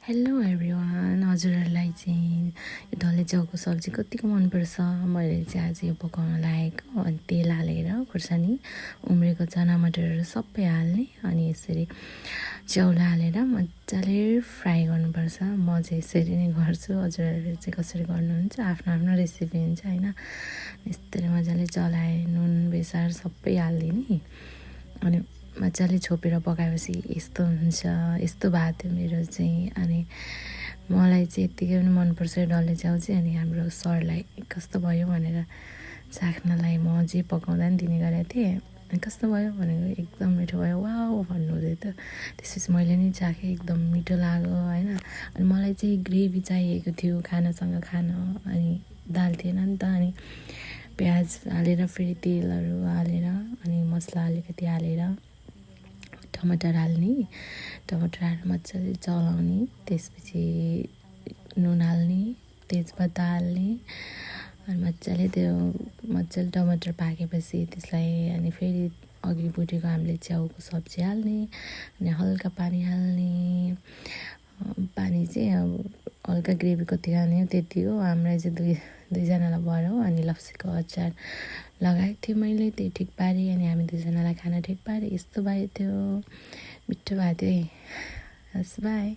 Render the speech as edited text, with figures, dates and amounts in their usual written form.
Hello everyone, हजुरहरूलाई चाहिँ यो डल्ले च्याउको सब्जी कतिको मनपर्छ। मैले चाहिँ आज यो पकाउन लागेको। अनि तेल हालेर खुर्सानी, उम्रेको चना मटरहरू सबै हाल्ने, अनि यसरी च्याउला हालेर मजाले फ्राई गर्नुपर्छ। म चाहिँ यसरी नै गर्छु। हजुरहरूले चाहिँ कसरी गर्नुहुन्छ आफ्नो आफ्नो रेसिपी हुन्छ होइन। यस्तरी मजाले चलाएँ, नुन बेसार सबै हालिदिने, अनि मजाले छोपेर पकाएपछि यस्तो हुन्छ। यस्तो भएको थियो मेरो चाहिँ। अनि मलाई चाहिँ यत्तिकै पनि मनपर्छ डल्ले च्याउ चाहिँ। अनि हाम्रो सरलाई कस्तो भयो भनेर चाख्नलाई म जे पकाउँदा पनि दिने गरेको थिएँ। अनि कस्तो भयो भनेको एकदम मिठो भयो वाउ भन्नुहुँदै थियो। त्यसपछि मैले नि चाखेँ, एकदम मिठो लाग्यो होइन। अनि मलाई चाहिँ ग्रेभी चाहिएको थियो खानासँग खान, अनि दाल थिएन नि त। अनि प्याज हालेर फेरि तेलहरू हालेर अनि मसला अलिकति हालेर टमाटर हाल्ने, टमाटर हालेर मजाले चलाउने, त्यसपछि नुन हाल्ने, तेजपत्ता हाल्ने, अनि मजाले टमाटर पाकेपछि त्यसलाई अनि फेरि अघि भुटेको हामीले च्याउको सब्जी हाल्ने, अनि हल्का पानी हाल्ने। पानी चाहिँ अब हल्का ग्रेभी कति खाने हो त्यति हो। हामीलाई चाहिँ दुईजनालाई भयो। अनि लप्सीको अचार लगाएको थिएँ मैले, त्यही ठिक पारेँ। अनि हामी दुईजनालाई खाना ठिक पारेँ। यस्तो भएको थियो, मिठो भएको थियो है। हस् बाई।